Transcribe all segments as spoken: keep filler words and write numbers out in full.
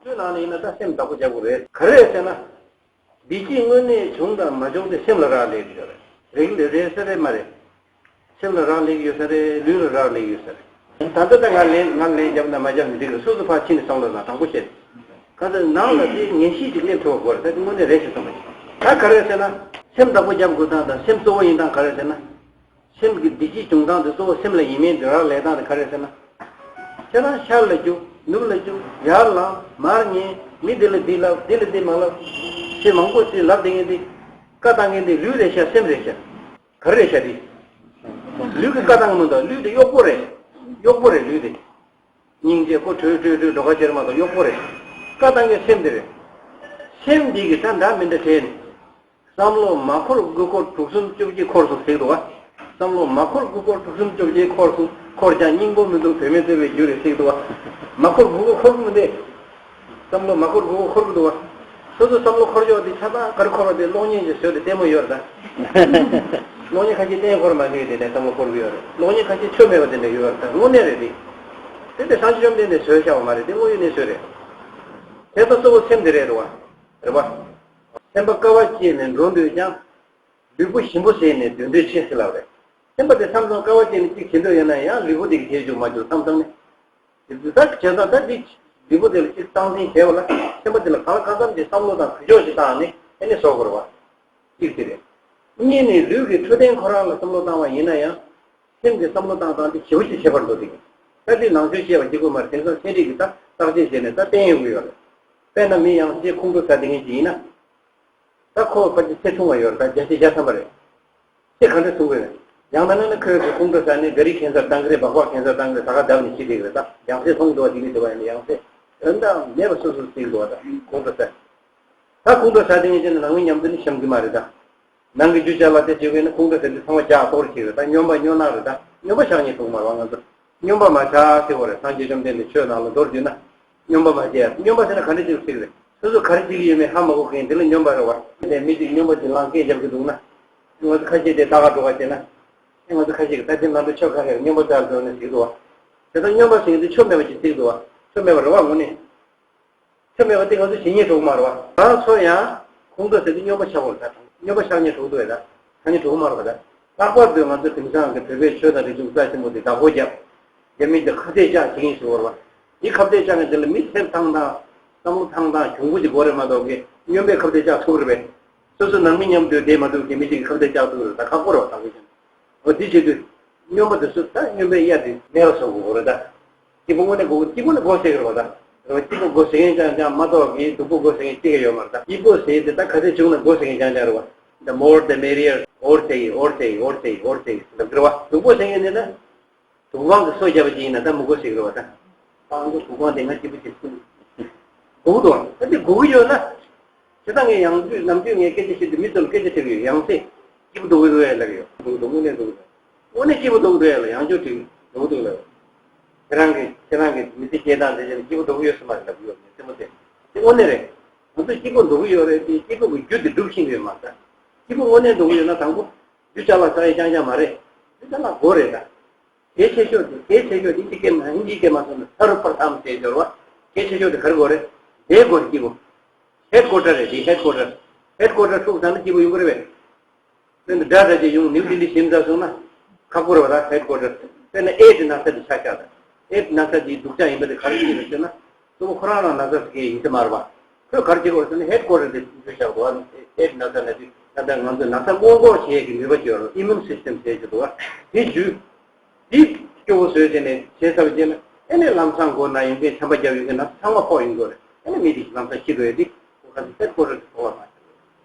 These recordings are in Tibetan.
ཚོའི་ནང་ནས་ཡིན་ན་ད་སེམས་བདག་པོ་རྒྱབ་དགོས་རེད། ག་རེ་རེད་ཟེར་ན། བདེ་སྐྱིད་དངོས་གནས་བྱུང་དང་མ་བྱུང་དེ་སེམས་ལ་རག་ལས་ཀྱི་ཡོད་རེད། རེད་ཀྱི་རེད་ཟེར་རེད་མ་རེད། སེམས་ལ་རག་ལས་ཀྱི་ཡོད་ས་རེད། ལུས་ལ་རག་ལས་ཀྱི་ཡོད་ས་རེད། ད་ལྟ་ད་ང་ལན་ང་ལན་བརྒྱབ་ན་མ་བརྒྱབ་ན་འགྲིག་གི། སོ་སོ་ཕར་ཕྱིན་ནས་བསམ་བློ་བཏང་། དྲང་པོ་བཤད། ག་ཚོད་ནང་ལ་དེ་ངེས་ཤེས་ཅིག་སླེབས་ཐུབ་པ་དགོས་རེད། ད་དེ་དངོས་གནས་རེད་ཞེས་བསམ་པ་ཞིག་ད་ག་རེ་ཟེར་ན། སེམས་བདག་པོ་རྒྱབ་དགོས་སྟངས་དང་སེམས་གཙོ་བོ་ཡིན་སྟངས་ག་རེ་ཟེར་ན། སེམས་ཀྱི་བདེ་སྐྱིད་བྱུང་སྟངས་དེ་གཙོ་བོ་སེམས་ལ་ཡིན་མིན་དེ་རག་ལས་སྟངས་དེ་ག་རེ་ཟེར་ན། ཁྱེད་རང་ཤར་ལ་རྒྱུག་ནུབ་ལ་རྒྱུག་ཡར་ལངས་མར་ཉལ། མི་འདི་ལ་འདི་ལབ་འདི་ལ་འདི་མ་ལབ། ཞེས་མང་པོ་ཞིག་ལབ་བསྡད་མཁན་འདི། བཀའ་བཏང་མཁན་འདི་ལུས་རེད་ཤག་སེམས་རེད་ཤག་ག་རེ་རེད་ཤག་འདི། ལུས་ཀྱི་བཀའ་བཏང་མི་འདུག་ལུས་དེ་གཡོག་པོ་རེད། གཡོག་པོ་རེད་ལུས་དེ། སྙིང་རྗེ་ཁོ་བྲོས་བྲོས་བྲོས་འགྲོ་ཁ་ཁྱེར་མ་གཏོགས་གཡོག་པོ་རེད། བཀའ་བཏང་མཁན་སེམས་དེ་རེད། སེམས་འདི་གི་ད་འདྲ་མི་འདྲ་བྲལ་ནས། བསམ་བློ་མ་འཁོར་དགུ་འཁོར་དྲུག་གསུམ་བཅོ་བརྒྱད་འཁོར་སོང་ཟེར་འདུག་བ། བསམ་བློ་མ་འཁོར་དགུ་འཁོར་དྲུག་གསུམ་བཅོ་བརྒྱད་འཁོར་སོང་། འཁོར་ཀྱང་སྙིང་པོ་མི་འདུག་བུད་མེད་བརྩེ་བའི་རྒྱུ་རེད་ཟེར་འདུག་བ། མ་འཁོར་དགུ་འཁོར་འཁོར་གི་མི་འདུག་བསམ་བློ་མ་འཁོར་དགུ་འཁོར་འཁོར་གི་འདུག་བ། སོ་སོ་བསམ་བློ་འཁོར་ཕྱོགས་དེ་ཆ་ཚང་ག་རེ་འཁོར་བ་དེ་གློག་བརྙན་ཅིག་བཟོས་ཏེ་ལྟད་མོ་ཡོད་རེད་ད། གློག་བརྙན་ཁ་ཤས་བསྟན་འཁོར་མ་ནུས་དེ་ནས་བསམ་བློ་འཁོར་གི་ཡོད་རེད། གློག་བརྙན་ཁ་ཤས་ཆོ་མེད་པ་དེ་འདྲ་ཡོད་རེད་ད། དངོས་གནས་རེད་དེ། དེ་དེ་སངས་རྒྱས་བཅོམ་ལྡན་འདས་བཟོས་བཞག་པ་མ་རེད་དེ། དངོས་ཡོད་གནས་ཚུལ་རེད། དེ་ལྟ་གཙོ་བོ་སེམས་དེ་རེད་རེད་བ། རེད་བ། སེམས་པ་དཀའ་བ་སྤྱད་ནས་འགྲོ་འདོད་ཀྱང་། ལུས་པོ་ཞིམ་པོ་བཟས་ནས་སྡོད་འདོད་ཆེ་ཟེར་ལབ་རེད། སེམས་པ་དེ་མཚམས་མཚམས་དཀའ་བ་སྤྱད་ནས་གཅིག་བྱེད་འདོད་ཡོད་ན་ཡང་ལུས་པོ་དེ་གིས་བྱེད་བཅུག་མ་བཅུག་མཚམས་མཚམས་ནས། དེ་ད་བྱས་ཙང་ད་འདི་ལུས་པོ་དེ་ལ་གཅིག་སྟངས་འཛིན་བྱས་པ་ལ་སེམས་པ་དེ་ལ་གང་ལ་གང་འཚམ་གྱི་བསམ་བློ་དང་གུས་ཕྱོགས་ཤིག་བཏང་ནས་ཨེ་ནས་བཟོ་དགོས་རེད་བ། གཅིག་དེ་རེད། གཉིས་ནི་ལུས་ཀྱི་འཕྲོད་བསྟེན་ཁོ་རང་ལ་བསམ་བློ་བཏང་བ་ཡིན་ན་ཡང་། སེམས་ཀྱི་བསམ་བློ་བཏང་སྟངས་དེ་ཞེ་པོ་ཅིག་ཁྱད་པར་འགྲོ་གི་འདུག་ད་འདི་ནང་ཆོས་བཤད་པ་གཅིག་པུ་མ་རེད། དེང་སང་ཚན་རིག་གི་ད་བརྟག་དཔྱད་བྱས་ནས་ད་བསྟན་ཡོང་གི་ཡོད་རེད། དཔེར་ན་མི་ཡང་ཅིག་ཁོང་ཁྲོ་ཟ་བསྡད་མཁན་ཅིག་ཡིན་ན། ད་ཁོ་ཕལ་ཆེར་ཚེ་ཐུང་བ་ཡོད་རེད། ད་བརྒྱ་ཆ་བརྒྱ་ཐམ་པ་རེད། ཚེ་ག་འདྲ་ཐུང་གི་རེད། ཡང་ན་ན་ན་ཁོས་ཀྱི་ཁོང་ཁྲོ་ཟ་ནས་ག་རི་ཁེན་སར་བཏང་གི་རེད། སྦག་སྦག་ཁེན་སར་བཏང་གི་རེད། ད་ག་བརྡབ་ནས་ཤི་བསྡད་ཀྱི་རེད། ད་ཡང་སྲིད་ལྷུང་འགྲོ་བ་དེ་མི་འདུག་བ། ཡང་ན་ཡང་སྲིད་ཨོན་ད་མེད་པ་སོ་སོ་སྲིད་འགྲོ་བ། ད་ཁོང་ཁྲོ་ཟ། ད་ཁོང་ཁྲོ་ཟ་དེ་ངས་བྱས་ན་ནང་མི་མཉམ་དུ་ནི་བཤམ་གི་མ་རེད་ད། ནང་གི་རྒྱུ་ཅ་ལག་དེ་བྱེད་དགོས་ན་ཁོང་ཁྲོ་ཟ་དེ་ཚང་མ་རྒྱག་གཏོར་བྱེད་རེད། ད་སྨྱོན་པ་སྨྱོ་ནག་རེད། ད་སྨྱོན་པ་བཤགས་མཁན་གྲོགས་མ་རེད་བ། ང་ཚོ་སྨྱོན་པ་མ་བྱ་ཟེར་བ་རེད། སངས་རྒྱས་བཅོམ་ལྡན་འདས་ཆོས་ནང་ལ་མདོར་བསྡུས་ན། སྨྱོན་པ་མ་བྱེད། སྨྱོན་པ་ཟེར་ན་ག་འདྲ་ཅིག་ཟེར་གི་རེད། སོ་སོ་ག་རེ་བྱེད་ཀྱི་ཡོད་མེད་ཧ་མ་གོ་མཁན་དེ་ལ་སྨྱོན་པ་རེད་བ། དེ་མི་གཅིག་སྨྱོན་པ་ཅིག་ལངས་སྐད་རྒྱབ་ཀྱི་འདུག་ན། ང་ཚོ་ཁ་ཤས་དེ་ལྟ་ག་འགྲོ་ག་བྱེད་ན། ཨེ་ང་ཚོ་ཁ་ཤས་ཀྱིས་ད་དེ་ང་ཚོ་ཆོས་ཁ་ཤས་སྨྱོན་པ་ཙག་འགྲོ་ནས་ཟེར་གི་འདུག་བ། དེ་ལྟར་སྨྱོན་པ་ཟེར་མཁན་དེ་ཆོ་མེད་པ་ཅིག་ཟེར་གི་འདུག་བ། ཆོ་མེད་པ་རེད་བ་དངོས་གནས། ཆོ་མེད་པ་དེ་ང་ཚོ་བྱེད་མཁན་གྲོགས་མ་རེད་བ། ང་ཚོ་ཡང་ཁོང་ཁྲོ་ཟེར་དུས་སྨྱོན་པ་ཆགས་པ་རེད་ད། སྨྱོན་པ་ཆགས་མཁན་གྲོགས་འདུག་བས་ད། ཆགས་མཁན་གྲོགས་མ་རེད་བ་ད། ལྷག་པར་དུ་ང་ཚོ་དེང་སང་གི་བོད་པའི་ཆོས་དང་རིག་གཞུང་རྩ་ཆེན་པོ་དེ་བདག་པོ་རྒྱབ། རྒྱ་མི་དེ་ཁ་གཏད་བཅག་བྱེད་མཁན་ཞིག་ཡོད་རེད་བ། དེ་ཁ་གཏད་བཅག་མཁན་དེ་ལ་མི་སེམས་ཐང་ཐང་། བསམ་བློ་ཐང་ཐང་གྱོང་པོ་ཅིག་དགོས་རེད་མ་གཏོགས་ཀྱི་སྨྱོན་པས་ཁ་གཏད་བཅག་ཐུབ་རེད་པས། སོ་སོ་ནང་མི་མཉམ་དུ་བསྡད་མ་ཐུབ་ཀྱི་མི་ཅིག་གིས་ཁ་གཏད་བཅག་ཐུབ་རེད་ད། ཁག་པོ་རེད་བ་ད་གི་ཅང་། འོ་དེ་བྱེད་དུས། སྨྱོན་པ་དེ་ཚོ་ད་སྨྱོན་པའི་གཡའ་དེ་མེད་པ་བཟོ་དགོས་རེད་ད། སྐྱིད་པོ་དངོས་གནས་དགོས། སྐྱིད་པོ་ནི་དགོས་ཟེར་གི་རེད་བ་ད། རེད་བ། སྐྱིད་པོ་དགོས་ཟེར་མཁན་རྐྱང་རྐྱང་མ་གཏོགས་ཀྱི་སྡུག་པོ་དགོས་ཟེར་མཁན་གཅིག་ཀྱང་ཡོད་མ་རེད་ད། སྐྱིད་པོ་ཟེར་དེ་ད་ག་ཚོད་བྱུང་ན་དགོས་ཟེར་མཁན་རྐྱང་རྐྱང་རེད་བ། The more the merrier. ཨོར་ཚེ་ཡི་ཨོར་ཚེ་ཡི་ཨོར་ཚེ་ཡི་ཨོར་ཚེ་ཡི་ཟེར་ལབ་ཀྱི་རེད་བ། སྡུག་པོ་ཟེར་མཁན་དེ་ན། དུག་སྦྲང་གིས་སོ་བརྒྱབ་པ་ཅིག་ཡིན་ན་ད་མི་དགོས་ཟེར་གི་རེད་བ་ད། སྤང་ལོ་དུག་སྦྲང་དེ་ང་སྐྱིད་པོ་ཅིག་སྲུང་། དགོས་འདུག་ད་དེ་དགོས་ཀྱི་ཡོད་ན། བྱས་ཙང་ངས་ཡང་དུས་ནམ་དུས་ངས་སྐད་ཆ་བཤད་དུས་མི་ཚོ་ལ་སྐད་ཆ་དྲི་གི་ཡོད། ཡང་སེ། སྐྱིད་པོ་འདུག་གི་འདུག་ཡ་ལབ་ཡོད། འདུག་འདུག་དངོས་གནས་འདུག་འདུག་དངོས་གནས་སྐྱིད་པོ་འདུག་འདུག་ཡ་ལ་ཡང་བསྐྱར་དྲི་གི་འདུག་འདུག་ལབ་ཡོད། ཁྱེད་རང་གི་ཁྱེད་རང་གི་མི་ཚེ་སྐྱེལ་སྟངས་དེ་བྱས་ན་སྐྱིད་པོ་འདུག་གི་ཡོད་སུ་མ་རེད་ལབ་ཡོད་ངས་རྩེད་མོ་རྩེ། དེ་དངོས་གནས་རེད། ང་ཚོ་སྐྱིད་པོ་འདུག་གི་ཡོད་རེད་དེ་སྐྱིད་པོ་གི་རྒྱུ་དེ་སྒྲུབ་ཤེས་ཀྱི་ཡོད་མ་རེད། སྐྱིད་པོ་དངོས་གནས་འདུག་གི་ཡོད་ན་དང་པོ། རྒྱུ་ཅ་ལག་ཟ་ཡ་རྐྱང་རྐྱང་མ་རེད། རྒྱུ་ཅ་ལག་དགོས་རེད་ད། གལ་ཆེ་ཤོས་དེ་གལ་ཆེ་ཤོས་དེ་ཨིན་ཇི་སྐད་མ་ཨིན་ཇིའི་སྐད་མ་སོང་ན་ཐར་པར་ཐམ་ཟེར་སྦྱོར་བ། གལ་ཆེ་ཤོས་དེ་ག་རེ་དགོས་རེད། དེ་དགོས་རེད་སྐྱིད་པོ། ཧེད་ཀོ་ཊར་རེད་དེ་ཧེད་ཀོ་ཊར། ཧེད་ཀོ་ཊར་ཐུག་ཚར་ན་སྐྱིད་པོ་ཡོང་གི་རེད་པས། དཔེར་ན་དགྲ་དགྲ་ཅིག་ཡོང་ནིའུ་ཌི་ལི་ཞིག་འཛུལ་སོང་ན། ཁག་པོ་རེད་བ་ད་ཧེད་ཀོ་ཊར། དཔེར་ན་ཨེ་ཌི་ན་ཚ་དེ་ཆ་བཞག་ད། ཨེ་ཌི་ན་ཚ་དེའི་སྡུག་ཅག་ཡིན་པ་དེ་ག་རེ་ཡིན་རེད་ཟེར་ན། གཙོ་བོ་ཁོ་རང་རང་ན་ཚ་ཟེར་མཁན་ཡིན་ས་མ་རེད་བ། ཁོས་ག་རེ་བྱེད་དགོས་ཟེར་ན་ཧེད་ཀོ་ཊར་དེ་འཛུལ་བཞག་དགོས་བ། ཨེ་ཌི་ན་ཚ་ན་དུས་ད་ལྟ་ང་ཚོ་ན་ཚ་སྔོན་འགོག་བྱེད་ཡས་ཀྱི་ནུས་པ་ཅིག་ཡོད་རེད། ཨི་མུན་སིས་ཊམ་ཟེར་གྱི་འདུག་བ། དེ་འཇུས། འདི་སྐྱོ་བོ་བཟོས་བྱས་ནས་བྱས་ཚར་བའི་རྗེས་ལ་ཨེ་ནས་ལམ་སང་མགོ་ན་ཡོང་མཁན་ཆམ་པ་བརྒྱབ་ཡོང་མཁན་ན་ཚང་མ་ཕོག་ཡོང་གི་རེད། ཨེ་ནས་མི་དེ་ལམ་སང་ཤི་འགྲོ་ཡས་དེ་ཁོ་ག་ཚོད་ཧེད་ཀོ་ཊར་དེ་ཕོག་པ་མ་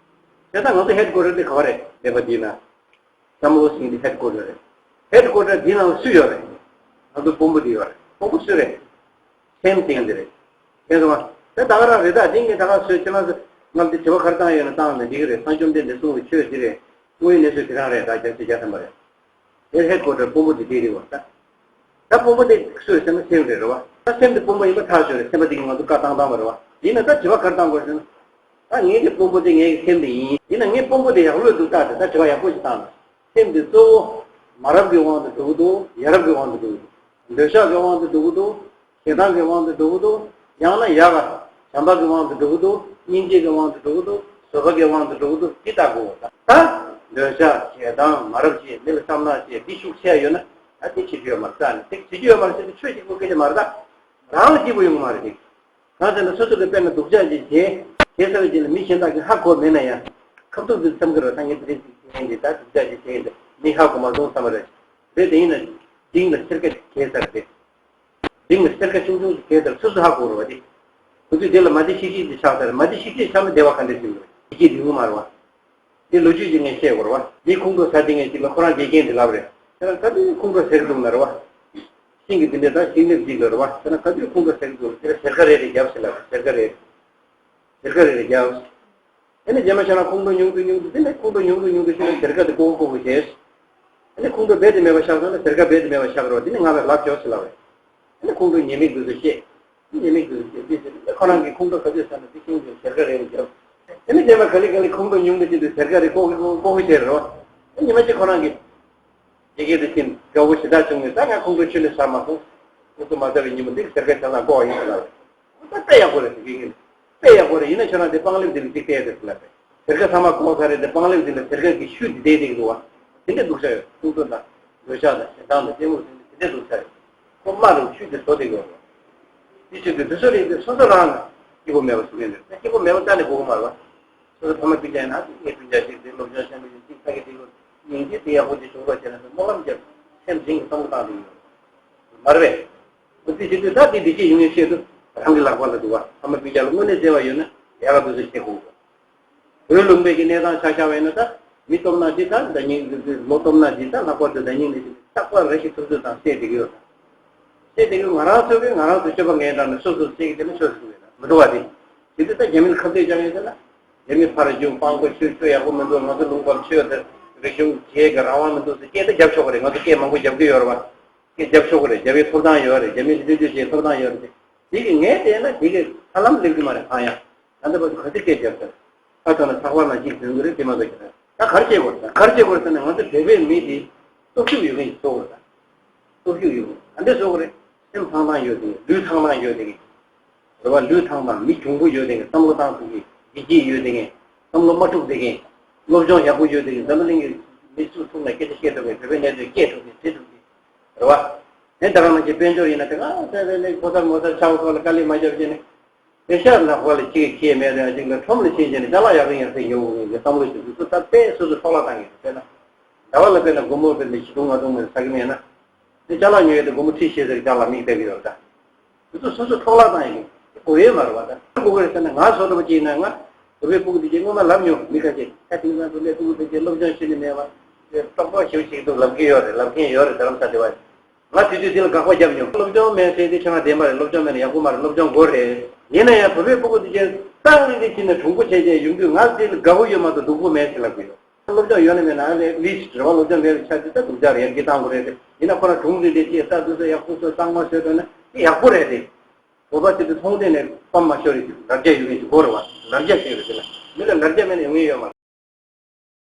ཤེས། བྱས་ཙང་ང་ཚོ་ཧེད་ཀོ་ཊར་དེ་ག་བ་རེད་ལབ་པ་དེ་ན། བསམ་བློ་ཟིན་དེ་ཧེད་ཀོ་ཊར་རེད། ཧེད་ཀོ་ཊར་དེ་ནང་སུ་ཡོད་རེད། ང་ཚོ་དཔོན་པོ་དེ་ཡོད་རེད། དཔོན་པོ་སུ་རེད། སེམས་ཅན་དེ་རེད། དེ་ཚོ་དེ་ད་ག་རང་རེད། ད་དེ་ངས་ད་ག་སུས་ཁྱེད་རང་ཚོ་ང་ཚོ་དྲི་བ་ག་རེ་བཏང་ཡོད་ན་བཏང་ན་འགྲིག་གི་རེད། སངས་རྒྱས་བཅོམ་ལྡན་འདས་གསུངས་པའི་ཆོས་འདི་རེད། དངོས་ཡོད་གནས་ཚུལ་དེ་རང་རེད། ད་རྒྱལ་སྲས་བརྒྱ་ཐམ་པ་རེད། དེ་ཧེད་ཀོ་ཊར་དཔོན་པོ་དེ་དེ་རེད་བ་ད། ད་དཔོན་པོ་དེ་སུ་རེད་ཟེར་ན་སེམས་རེད་རེད་བ། ད་སེམས་དེ་དཔོན་པོ་ཡིན་པ་ཐག་ཆོད་རེད། སེམས་པ་དེ་གིས་ང་ཚོ་བཀའ་བཏང་བཏང་བ་རེད་བ། ཡིན་ན་ད་དྲི་བ་ག་རེ་བཏང་དགོས་ཟེར་ན། ད་ངེད་ཀྱི་དཔོན་པོ་དེ་ངེད་ཀྱི་སེམས་དེ་ཡིན། ཡིན་ན་ངས་དཔོན་པོ་དེ་ཡག་ལོས་འདུག་ད་དེ་ད་དྲི་བ་ཡག་པོ་ཞིག་བཏང་ན། སེམས་དེ་གཙོ་བོ་མ་རབས་ཀྱི་དབང་དུ་འགྲོ་གི་འདུག་ཡ་རབས་ཀྱི་དབང་དུ་འགྲོ་གི་འདུག་འདོད་ཆགས་ཀྱི་དབང་དུ་འགྲོ་གི་འདུག་ཞེ་སྡང་གི་དབང་དུ་འགྲོ་གི་འདུག་ཡང་ན་ཡག་ག་བྱམས་པ་གི་དབང་དུ་འགྲོ་གི་འདུག་སྙིང་རྗེ་གི་དབང་དུ་འགྲོ་གི་འདུག་བཟོད་པ་གི་དབང་དུ་འགྲོ་གི་འདུག་འདི་ལྟ་དགོས། ད་འདོད་ཆགས་ཞེ་སྡང་མ་རབས་ཅེས་མི་ལ་བསམ་ན་ཅེས་འདི་ཤུགས་ཆེ་ཡོད་ན་ད་འདི་བྱེད་རྒྱུ་ཡོད་མ་རེད། ད་ནི་འདི་བྱེད་རྒྱུ་ཡོད་མ་རེད་ཟེར་ཏེ་ཆོས་གཅིག་པུ་སྐད་ཆ་མ་རེད། ད་རང་ལ་སྐྱིད་པོ་ཡོང་གི་མ་རེད། འདི་གང་ཟེར་ན་སོ་སོ་གི་དཔེར་ན་སྡུག་ཅག་ཅིག་བྱས་བྱས་ཚར་བའི་རྗེས་ལ་མི་གཞན་དག་གིས་ཧ་གོ་མེད་ན་ཡང་ཁ་ཐུག་འདི་བསམ་གི་རེད། ད་ངས་འདི་འདི་བྱས་འདི་ད་སྡུག་ཅག་ཅིག་བྱས་འདི་མི་ཧ་གོ་མ་སོང་བསམ་པ་རེད། རེད་དེ་ཡིན་ན་འདི་ལ་སེར་ཁ་གས་ཚར་རེད། འདི་ངས་སེར་ཁ་ཆུང་ཆུང་ཞིག་གས་ཚར་སོ་སོ་ཧ་གོ་རེད་བ། དེ་ཁོ་ཚོས་དེ་ལ་མ་བདེ་ཤིག་ཤིག་ཅིག་ཆགས་ཚར། མ་བདེ་ཤིག་ཤིག་ཆགས་ན་བདེ་བ་ག་འདྲ་ཞིག་ཡོད་རེད། ཡི་གེ་འདི་ངོ་མ་རེད་བ། དེ་ལོ་རྒྱུས་ཅིག་ངས་བཤད་དགོས་རེད་བ། འདི་ཁོང་ཁྲོ་ཟ་དེ་ངས་ཅིག་ལ་ཁོ་རང་དགེ་རྒན་འདི་ལབ་རེད། ཁྱེད་རང་ག་དུས་ཁོང་ཁྲོ་ཟེར་གི་འདུག་ན་རེད་བ། ཤིང་གི་འདི་འདྲ་དང་ཤིང་ལེབ་ཅིག་ལ་རེད་བ། ཁྱེད་རང་ག་དུས་ཁོང་ཁྲོ་ཟེར་གི་འདུག་དེ་ལ་ཟེར་ཁ་རེ་རེ་རྒྱབ་ཟེར་ལབ་རེད། ཟེར་ཁ་རེ་རེ། ཟེར་ཁ་རེ་རེ་རྒྱབ། ཨ་ནི་རྗེས་མ་ཆ་ན་ཁོང་ཁྲོ་ཉུང་དུ་ཉུང་དུ་དེ་ནས་ཁོང་ཁྲོ་ཉུང་དུ་ཉུང་དུ་ཤོར་ནས་ཟེར་ཁ་དེ་ལྐོག་ལྐོག་བྱས། ཨ་ནི་ཁོང་ཁྲོ་རྦད་དེ་མེད་པ་ཆགས་སོང་ན་ཟེར་ཁ་རྦད་དེ་མེད་པ་ཆགས་རོགས། དེ་ནི་ང་ལ་ལབ་ཆོག་ཟེར་ལབ་རེད། ཨ་ནི་ཁོང་ཁྲོ་ཉེས་དམིགས་དེ་ཚོ་བཤད། ཉེས་དམིགས་དེ་ཚོ་བཤད་དེ་ཟེར་ནས་ཁོ་རང་གིས་ཁོང་ཁྲོ་ག་དུས་ཟ་ན་དེ་ཤིང་དེ་ཟེར་ཁ་རེ་རེ་རྒྱབ། ཨ་ནི་རྗེས་མ་ག་ལེ་ག་ལེ་ཁོང་ཁྲོ་ཉུང་དུ་ཕྱིན་དུས་ཟེར་ཁ་རེ་ལྐོག་ལྐོག་ལྐོག་བྱས་རོགས། ཨ་ཉི་མ་གཅིག་ཁོ་རང་གིས། དེ་གས་དེ་ཕྱིན་དགའ་བོ་ཞེ་དྲག་བྱུང་ནས་ད་ང་ཁོང་ཁྲོ་ཆུ་ནས་ཟ་མ་སོང་། ཁོང་ཚོ་མ་ཟ་བའི་ཉིན་མོ་འདི་ཟེར་ཁ་ཆ་ལ་ལྐོག་ཡིན་ཟེར་ལབ་རེད། ད་དཔེ་ཡག་པོ་རེད་ཟེར་གི་ཡིན། དཔེ་ཡག་པོ་རེད། ཡིན་ན་ཁྱོད་རང་དེ་པང་ལེབ་འདི་ལ་གཅིག་བལྟས་ཟེར་ལབ་རེད། ཟེར་ཁ་ཚང་མ་ལྐོག་ཚར་རེད་དེ་པང་ལེབ་འདི་ལ་ཟེར་ཁ་གི་ཤུལ་འདི་བསྡད་བསྡད་འདུག་བ། དེ་འདྲ་སྡུག་ཅག་ཡོད། ཁོང་ཚོ་དང་འདོད་ཆགས་དང་ཞེ་སྡང་དང་གཏི་མུག་དེ་འདྲ་དེ་འདྲ་སྡུག་ཅག་ཡོད། ཁོ་དམར་རུ་ཆུ་དེ་བཟོ་བསྡད་ཡོད་རེད། དེ་ཆུ་དེ་དེ་ཚོ་རེད་དེ་སོ་སོ་རང་ལ་སྐྱིད་པོ་མེད་པ་ཟེར་མཁན་རེད། སྐྱིད་པོ་མེད་པ་རྩ་ནས་དགོས་ཀྱི་མ་རེད་བ། སོ་སོ་ཕ་མ་སྤུན་ཀྱག་ཡིན་ན་ངའི་སྤུན་ཀྱག་ཅིག་དེ་སློབ་སྦྱོང་ཆེན་པོ་ཡིན་ཅིག་ཕ་གི་དེ་ལོ་སྙིང་རྗེ་དེ་ཡག་པོ་ཅིག་བྱུང་རོགས་བྱས་ན་ཟེར་སྨོན་ལམ་བརྒྱབ། སེམས་སྦྱིན་གྱི་བསམ་བློ་བཏང་དེ་ཡོད་མ་རེད་པས། འོ་དེ་བྱེད་དུས་ད་དེ་བདེ་སྐྱིད་ཡོང་ཡའི་ཆེད་དུ་རང་གི་ལག་པ་ལ་འདུག་བ། ཕ་མ་སྤུན་ཀྱག་ལ་དངོས་གནས་བརྩེ་བ་ཡོད་ན་ཡག་ག་དུས་ཚོད་བྱེད་དགོས། བོད་ལུང་པའི་གི་གནས་སྟངས་ཆ་བཞག་པ་ཡིན་ན་ད་མི་སྟོབས་ན་ཅི་ད་ཟླ་ཉིན་ལོ་སྟོབས་ན་ཅི་ད་ལྷག་པར་དུ་ཟླ་ཉིན་ནས་ཅི་རྟག་པར་རེ་ཞིག་ཐུབ་ཚོད་དང་བཤད་བསྡད་ཀྱི་ཡོད། བཤད་བསྡད་ཀྱི་ང་རང་ཚོ་གིས་ང་རང་ཚོ་སྤྱོད་པ་ངན་དྲགས་ནས་སོ་སོར་བཤད་ཀྱི་དེ་ནི་ཆོས་ཟིག་མེད་ན་མི་འདུག་བ། དེ་དེ་དུས་ད་རྒྱ་མི་ལ་ཁ་གཏད་བཅག་ཡོད་ཟེར་ན། རྒྱ་མི་ཕར་རྒྱུག་སྤང་པོ་ཆོས་ཆོས་ཡག་པོ་མི་འདུག་ང་ཚོ་ལུང་པར་ཆོས་དེ་རིག་གཞུང་བྱེད་ཀྱི་རང་དབང་མི་འདུག་ཟེར་སྐད་ད་རྒྱབ་ཆོག་གི་རེད། ང་ཚོ་སྐད་མང་པོ་རྒྱབ་ཀྱི་ཡོད་རེད་བ། སྐད་རྒྱབ་ཆོག་གི་རེད། རྒྱབ་ཡའི་ཐོབ་ཐང་ཡོད་རེད། རྒྱ་མི་གི་སྐྱོན་བརྗོད་བྱེད་ཐོབ་ཐང་ཡོད་རེད། དེ་གི་ངས་བལྟས་ན་དེ་གི་ཧ་ལམ་སླེབས་ཀྱི་མ་རེད་གང་ཡང་། ད་ལྟ་བར་དུ་ག་ཚོད་སྐད་རྒྱབ་ཚར། ཨ་ཐོག་ན་ཚགས་པར་ནང་གཅིག་འདོན་གི་རེད་དེ་མ་གཏོགས་ཀྱི་རེད། ད་ག་རེ་བྱེད་དགོས་རེད། ད་ག་རེ་བྱེད་དགོས་རེད་ཟེར་ན་ང་ཚོ་བོད་པའི་མི་དེ་སྟོབས་ཤུགས་ཡོད་མཁན་ཞིག་བཟོ་དགོས་རེད། ད་སྟོབས་ཤུགས་ཡོད་མཁན་ག་འདྲས་བཟོ་དགོས་རེད། སེམས་ཐང་ཐང་ཡོད་མཁན་ལུས་ཐང་ཐང་ཡོད་མཁན་རེད་བ། ལུས་ཐང་ཐང་མི་གྱོང་པོ་ཡོད་མཁན་བསམ་བློ་བཏང་ཐུབ་མཁན་བདེ་སྐྱིད་ཡོད་མཁན་བསམ་བློ་མ་འཁྲུག་མཁན་སློབ་སྦྱོང་ཡག་པོ་ཡོད་མཁན་འཛམ་བུ་གླིང་གི་མི་སུ་ཐུག་ན་སྐད་ཆ་བཤད་ཐུབ་མཁན་བོད་པའི་གནས་ཚུལ་སྐད་ཐུབ་མཁན་འབྲི་ཐུབ་མཁན་རེད་བ། དེ་ད་ག་ནང་བཞིན་དཔལ་འབྱོར་ཡིན་ན་དེ་ག་ཚད་ཚད་ལས་ཕོ་གསར་མོ་གསར་ཆགས་ཐོག་ལ་དཀའ་ལས་མ་བརྒྱབ་བྱས་ནས། དེ་ཤར་ནག་པ་ལ་གཅིག་ཁྱེད་མེད་རེད་ཅིག་ལ་ཁྲོམ་ལ་ཕྱིན་བྱས་ནས་ཅ་ལག་ཡག་གི་ཡག་ཚད་ཉོ་དགོས་ངེས་ཀྱི་བསམ་བློ་ཞིག་འདུག་ད་དཔེ་སོ་སོ་འཕྲོ་བརླག་བཏང་གི་འདུག་དཔེར་ན། ཟླ་བ་ལ་དཔེར་ན་སྒོར་མོ་དཔེར་ན་བཞི་སྟོང་ལྔ་སྟོང་མ་ཟ་གི་མེད་ན། དེ་ཅ་ལག་ཉོ་ཡས་དེ་སྒོར་མོ་ཁྲི་ཕྱེད་ཟེར་ཅ་ལག་མིག་བལྟ་གི་ཡོད་རེད་ད། དེ་ཚོ་སོ་སོ་འཕྲོ་བརླག་བཏང་ཡིན་གྱི་དགོས་ཡས་མ་རེད་བ་ད། དགོས་ཀྱི་རེད་ཟེར་ན་ང་བཟོ་འདྲ་པོ་ཅིག་ཡིན་ན་ང་བོད་པའི་སྤུ་གུ་དེ་ཅིག་སྔོན་མ་ལབ་མྱོང་མི་ཁ་ཤས་ད་དེང་སང་བོད་པའི་སྤུ་གུ་དེ་ཅིག་སློབ་སྦྱོང་ཤེས་ནི་མེད་པ། རྟོག་པ་ཞེ་པོ་ཞིག་འདུག་ལབ་གི་ཡོད་རེད། ལབ་མཁན་ཡོད་རེད་རྡ་རམ་ས་དེ་བ། ང་དུས་ཚོད་འདི་ལ་དགག་པ་བརྒྱབ་མྱོང་། སློབ་སྦྱོང་མེད་ཟེར་དེ་ཆ་ང་བདེན་པ་རེད། སློབ་སྦྱོང་མེད་ན་ཡག་པོ་མ་རེད། སློབ་སྦྱོང་དགོས་རེད། ཡིན་ན་ཡང་བོད་པའི་སྤུ་གུ་དེ་ཅིག་ཏང་རིག་རིག་བྱས་ནས་གྲུང་པོ་བྱས་བྱས་ཡོང་དུས་ང་དེ་ལ་དགའ་བོ་ཡོད་མ་གཏོགས་སྡུག་པོ་མེད་ཟེར་ལབ་གི་ཡོད། སློབ་སྦྱོང་ཡོད་ན་མེད་ན་ཨ་ལས་ལིས་རེད་བ། སློབ་སྦྱོང་མེད་པའི་ཆ་དེ་ད་སྡུག་ཅག་རེད། ཡར་རྒྱས་གཏང་དགོས་རེད་དེ། ཡིན་ན་ཁོ་རང་གྲུང་རིག་རིག་བྱས་ས་དུས་ཚོད་ཡག་པོ་ཚོ་གཙང་མ་བཟོས་འདུག་ན་དེ་ཡག་པོ་རེད་དེ། བོད་པ་དེ་ཚོ་མཐོང་ཐོས་ནས་ཕམ་མ་ཤོར་རེད། ལར་རྒྱ་ཡོད་མཁན་ཞིག་དགོས་རེད་བ། ལར་རྒྱ་ཞིག་རེད་དེ་ལ་མི་ལ་ལར་རྒྱ་མེད་ན་ཡོང་ངེས་ཡོད་མ་རེད།